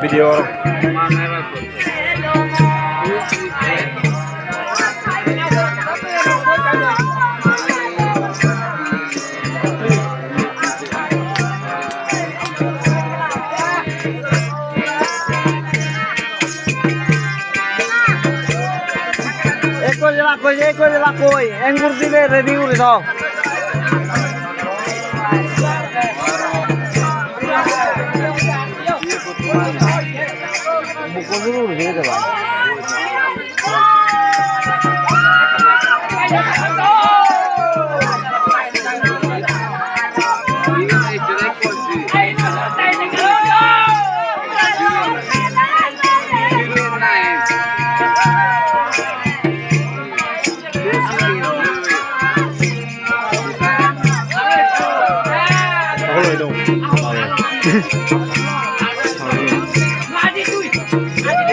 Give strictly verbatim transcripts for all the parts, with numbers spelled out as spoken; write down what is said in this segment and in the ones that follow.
Video. Ekko jela koi, ekko jela koi, engur dibe ready guri do.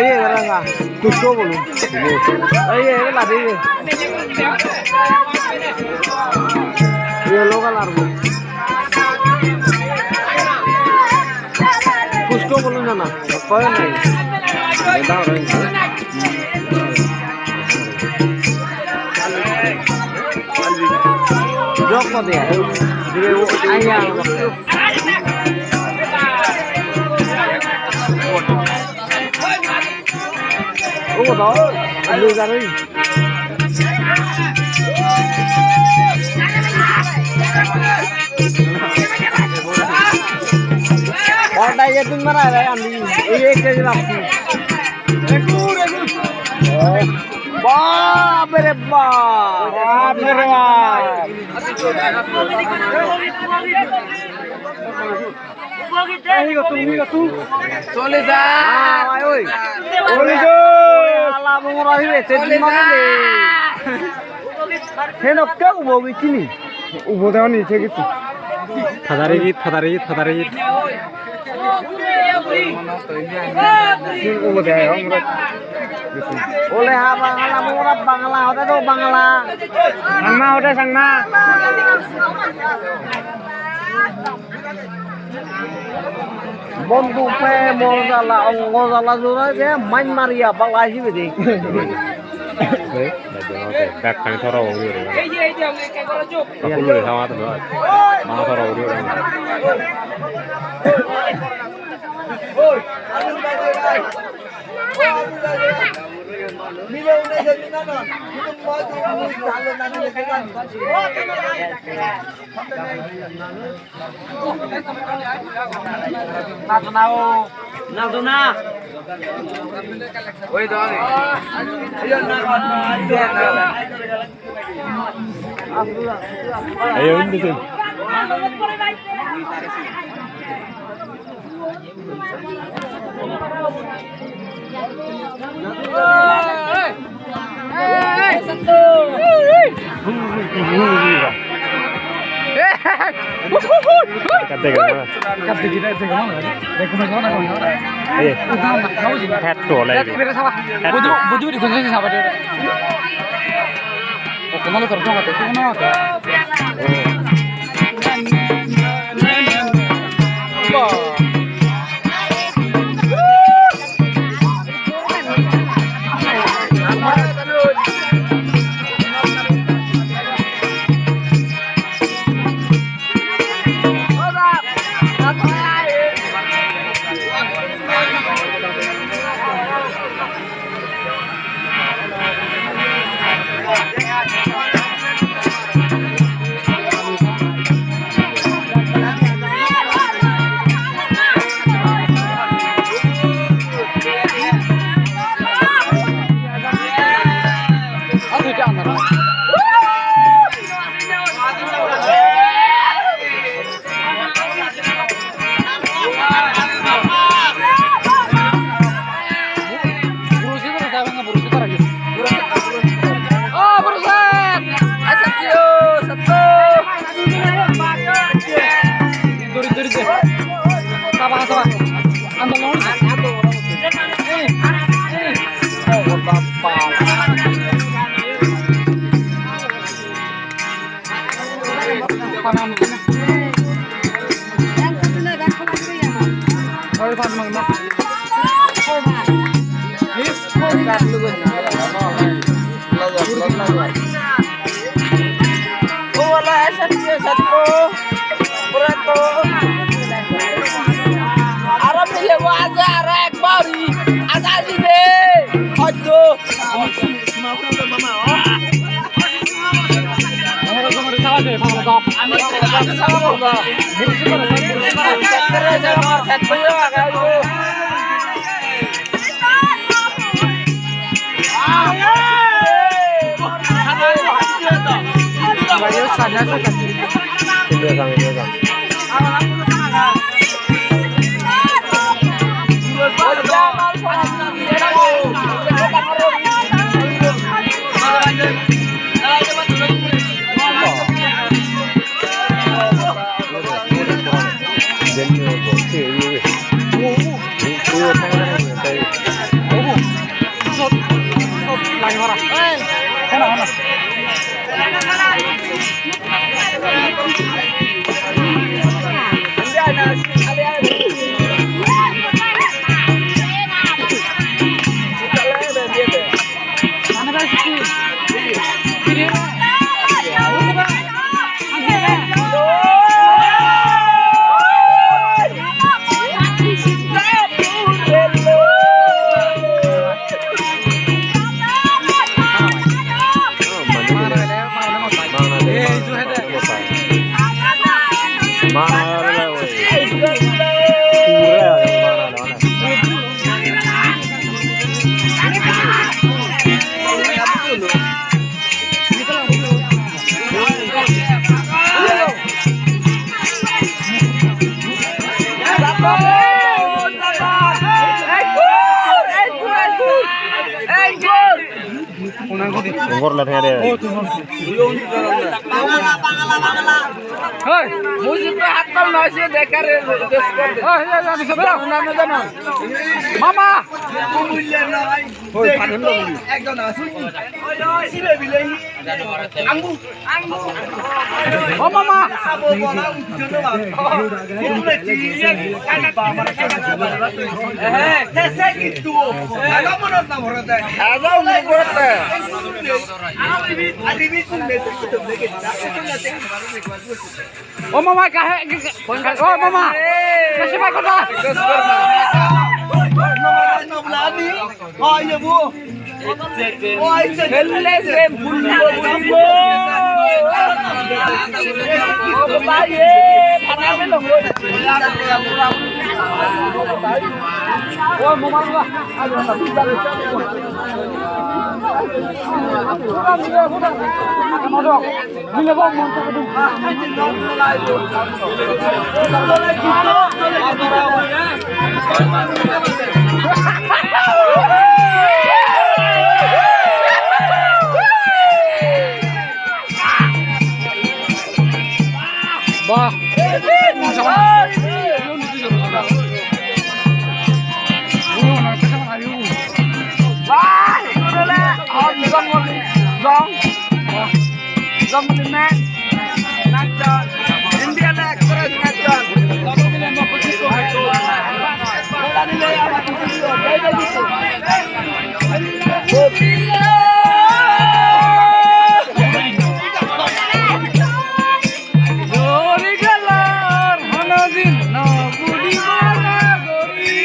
Ei, ei, ranga. Kusko bolu. Ei, ei, la de. Yellow color bolu. Kusko bolu na na. Koi nai. Jok ko de. Aya. Obo do, alu garoi. Order ye tun mara re andi. Ei ek keji lapsi. Bap re bap. Bap re bap. Chole ja. Ah, oi, oi. Chole ja. Ala mongora hibe, se chole ja. He no ke ubo gitini. Ubo de oni se gitu. Thadari git, thadari git, thadari git. Ubo de ayo, mongora. Ole ha Bangala, mongora Bangala, hode do Bangala. Sangma hode Sangma. Bondhu premor jala, ongo jala jora je main mariya bala hibe de. Bekkani thoro obo guri. Ei je, ei je, onge ekka goro jok. Aku lori sama to. Ma thoro obo guri. Najona o. Najona. Oi do. Ayo, undi se. Eh, het to lagi. Het to. Obola, satto, satto, pura to. Aro milebo aje, aro ekbar, aje, aje de. Hoyto. Gorla thede. Hey, mui jiddu hattal noi, se dekare request gor de. Hey, hey, hey, hey, hey. Jano na, na jano. Mama. Oi, panen lo. Ekjon asun. Sibe bile. Anggu. O mama. O mama, kahe, o mama. Kahe bai kota. Bah. Bah, igun ole hon jongol, jong. Jongol men. Nachon. India le ekkorey nachon. Jori galar honodin no gudibo na gori.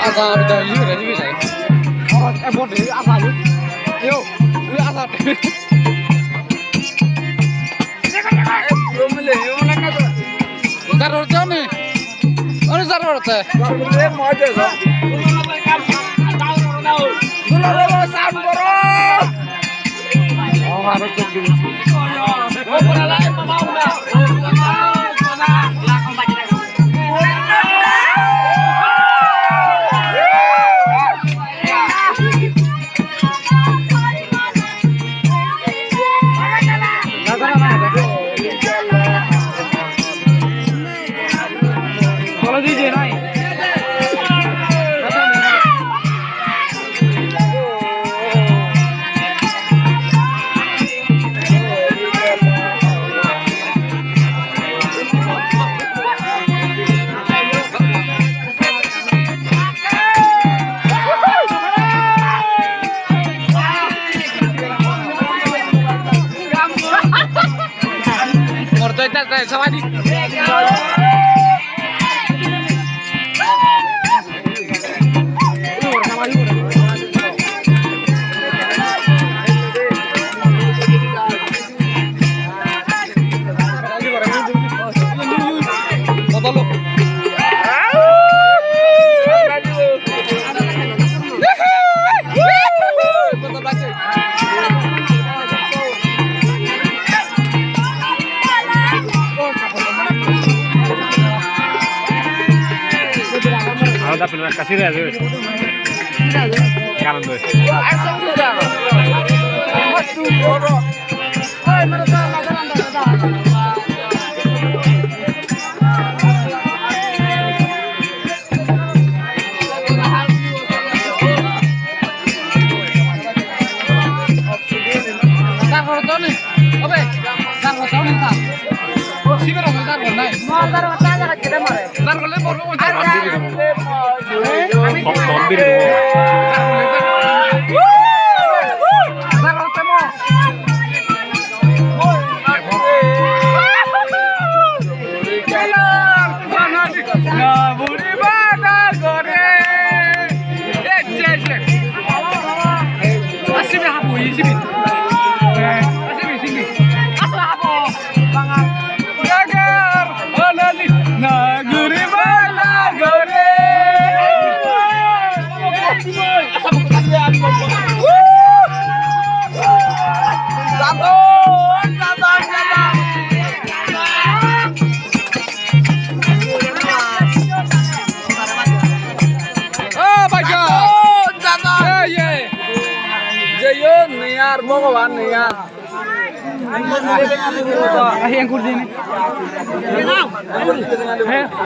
Asa, abi da, iye re, iye re. Oh, e bot, asa, yo. Yo, yo, asa. Jar ghor jani? Ani jar ghor te? Alada film ekka sire age. Karon doi. Dar gorot doni. Obe, dar gorot doni ta. Sibe ro dar gorot nai. Dar gorot le borbo mo dar gorot. Tom, tom biri do. Dar gorot mo. Oh my God! Ei, ei! Jeyon nei ar, Bhogoban nei ar.